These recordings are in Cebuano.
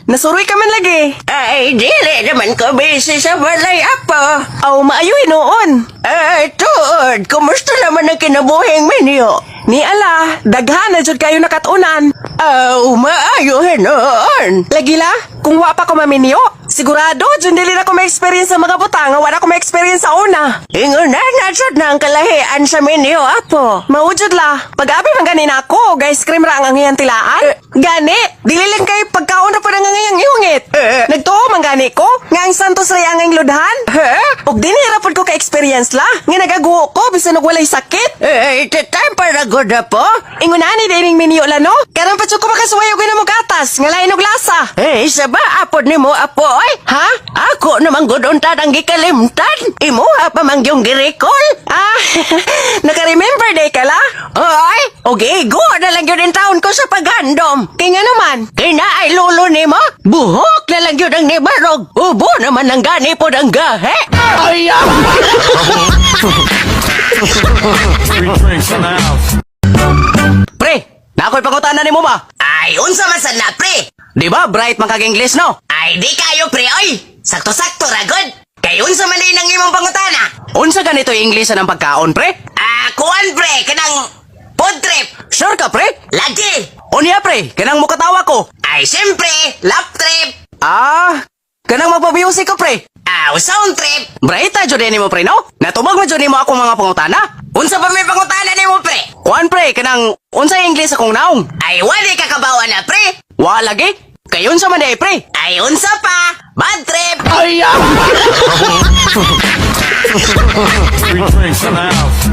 Nasuroy ka man lagi. Ay, dili naman ko busy sa balay, apo. Aw, maayo hinuon. Ay, tuod, kumusta naman ang kinabuhing minyo? Ni ala, daghan na jud kayo nakatunan. Aw, maayo hinuon. Lagi la, kung wa pa ko maminyo, sigurado jud dili na ko ma-experience sa mga butang nga wala ko ma-experience sa una. Ingon na na jud na ang kalahian sa minyo, apo. Mao jud la, pag-abi man gani nako, og ice cream ra ang angayang tilaan. Gani, dili lang kay pagkaon ra pud ang angayang ihungit. Eh. Nagtuo man gani ko nga ang Santos ra ang lodhan. Eh? Og dinhi ra pud ko ka-experience la, nga nagaguho ko bisan og walay sakit. Eh, time para good, apo. Ingon ani dining minyo la no? Karon pa jud ko makasuway og mo gatas, nga lain og lasa. Eh, isa ba apod nimo, apo, ay? Ha? Ako naman gud unta ang gikalimtan. Imuha pa man yung girikol. Ah, naka-remember day ka la? Ay, og igo na lang yun ang taon ko sa paghandom. Kay nga naman, Kay na ay lolo nimo, buhok na lang yun ang nibarog. Ubo naman ang gani pod ang gahe. Free drinks in the house. Pre, na ako'y pangutana nimo ba? Ay, unsa man sad na, pre? Di ba bright man kag English no? Ay, di kayo, pre, oy! Sakto-sakto ra gud. Kay unsa man din ang imong pangutana? Unsa ganito English ang pagkaon, pre? Ah, kuan, pre, kanang food trip. Sure ka, pre? Lagi. Unya, pre, kanang mukatawa ko. Ay, siyempre, lap trip. Ah, kanang magpa-music ko, pre. Ah, sound trip. Bright ta jud nimo, pre, no? Natubag man jud nimo akong mga pangutana. Unsa pa may pangutana nimo, pre? Kuan, pre, kanang unsa English akong naong? Ay, wali ka kabawa na, pre. Wa lagi. Kay unsa man di, pre? Ay, unsa pa? Bad trip. Free drinks in the house.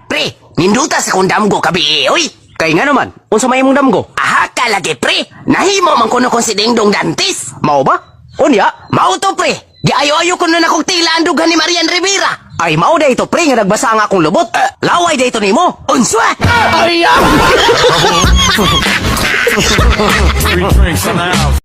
Pre, ninduta sa kong damgo kabi, oy. Kay nga naman, unsa may imong damgo? Aha ka lagi, pre. Nahimo man kuno kong si Dingdong Dantes. Mao ba? Unya? Mao to, pre. Giayo-ayo ko na akong tila ang dughan ni Marian Rivera. Ay mao day ito, pre, nga nagbasa ang akong lubot. Laway day ito nimo. Unsa? Free drinks in the house.